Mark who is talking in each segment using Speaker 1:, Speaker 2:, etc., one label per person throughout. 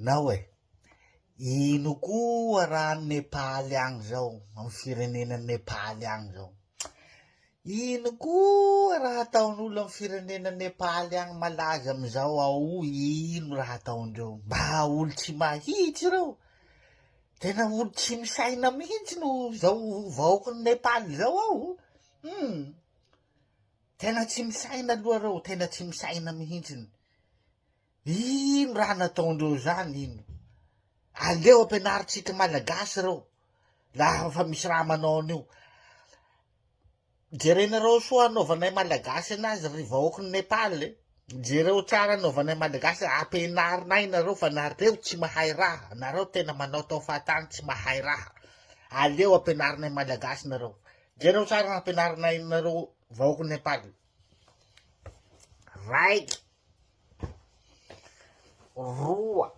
Speaker 1: Nao e! Ino koa raha any Nepaly agny zao, amy firenena Nepaly agny zao? Ino koa raha ataon'olo amy firenena Nepaly agny malaza amizao ao ino raha ataondreo? Mba olo tsy mahitsy reo! Tena olo tsy misaina mihitsy no zao vahoakin'i Nepaly zao ao! Hum! Tena tsy misaina aloha reo, tena tsy misaina mihitsiny. Ino raha nataondreo zany ino? Aleo ampianarintsika malagasy reo laha fa misy raha manao an'io. Jerenareo soa anaovanay malagasy anazy ry vahoakin'i Nepal e. Jereo tsara anaovanay malagasy, ampianarinay nareo fa nareo tsy mahay raha, nareo tena manaotao fahatany tsy mahay raha. Aleo ampianarinay malagasy nareo. Jereo tsara ampianarinay nareo vahoakin'i Nepal. Raiky. Roa.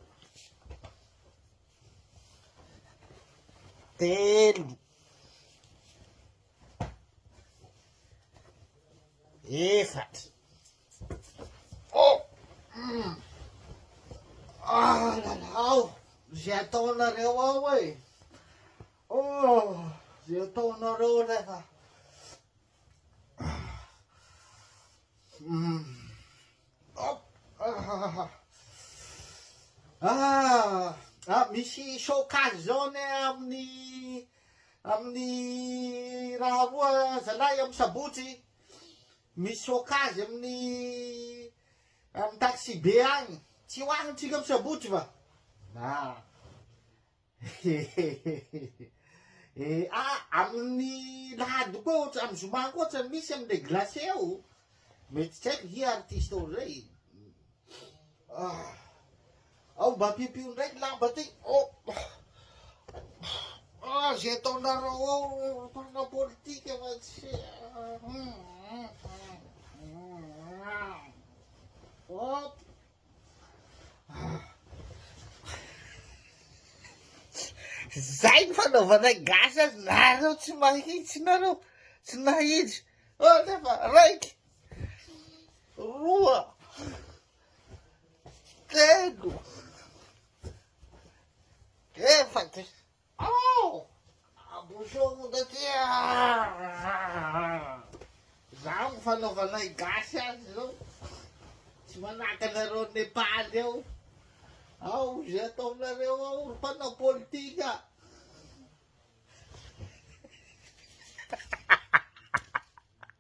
Speaker 1: Telo. Efatra. Oh! Mm. Ah, lalao! Zay ataonareo ao e! Oh! Zay ataonareo refa. Ah, ah, misy chocage zao anie amin'ny amin'ny raha roa zalahy amin'ny sabotsy. Misy chocage amin'ny amin'ny taxi be agny. Tsy ho agny tsika amin'ny sabotsy va? Ah. Eh, ah, amin'ny lahady koa ohatra, amin'ny zoma koa ohatra misy amin'le glacé ao. Mety tsy haiko hi artiste ao zay. Ah. Ao mba ampiompio ndraiky lamba ty. Oh. Ah, zay ataonareo ao mpanao politika fa tsy. Hop. Zay ny fanaovanay gasy azy, nareo tsy mahitsy nareo, tsy nahitsy. Oh, nefa raiky, roa, telo, efatra. Oh! Abosoa taty ah! Zaho ny fanaovanay gasy azy zao. Tsy manahaka anareo Nepaly ao. Ao ze ataonareo ao ry mpanao politika.